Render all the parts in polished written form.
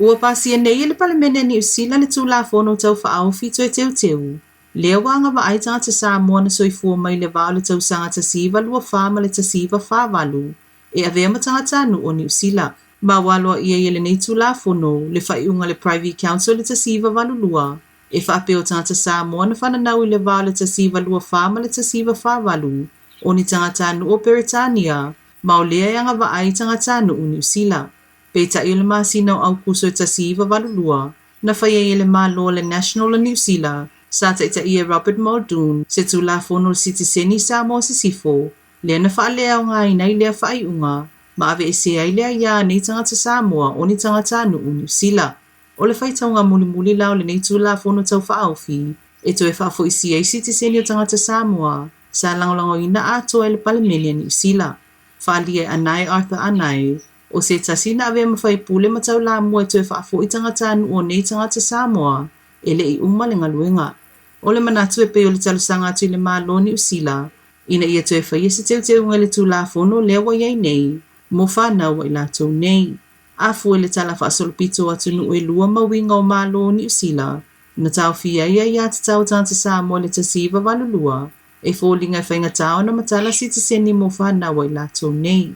Ua pasia nei e le Palemene a Niu Sila le Tulafono Tau Faaofi Toe Teuteu, lea ua agavaa ai tagata Samoa na soifua mai le va o le tausaga 1924 ma le 1948 e avea ma tagatanuu o Niu Sila. Ma ua aloaia ai e lenei Tulafono le faaiuga a le Privy Council i le 1982 e faapea o tagata Samoa na fananau i le va o le 1924 ma le 1948 o ni tagatanuu o Peretania ma o lea e agavaa ai tagatanuu Niu Sila. Peitai o le masina o Aukuso 1982, na fai ai e le Malo o le National o Niu Sila, sa taitaia e Robert Muldoon, se Tulafono o le Sitiseni Samoa Sisifo, lea na faaleaogaina ai lea faaiuga ma aveesea ai le aia a nei tagata Samoa o ni tagatanuu Niu Sila. O le faitauga mulimuli la o lenei Tulafono Tau Faaofi e toe faafoisia ai sitiseni o tagata Samoa sa lagolagoina atoa e le Palemene a Niu Sila. Faaalia e Anae Arthur Anae, o se tasi na avea ma faipule ma taulamua e toe faafoi tagatanuu o nei tagata Samoa e le i uma le galuega. O le manatu e pei o le talosaga atu i le Malo o Niu Sila ina ia toe faia se teuteuga i le Tulafono lea ua i ai nei mo fanau a i latou nei. A fua i le Tala Faasolopito o Atunuu e Lua ma Uiga o Malo o Niu Sila, na taofia ai aiatatau a tagata Samoa i le 1982, e foliga e faigata ona matala sitiseni mo fanau a i latou nei.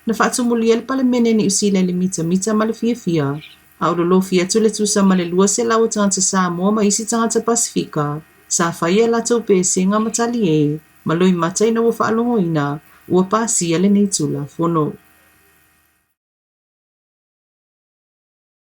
Na faatumulia le Palemene a Niu Sila i le mitamita ma le fiafia, a o lolofi atu le tusa ma le 200 o tagata Samoa ma isi tagata Pasefika sa faia a latou pesega ma taliē ma loimata ina ua faalogoina ua pasia lenei Tulafono.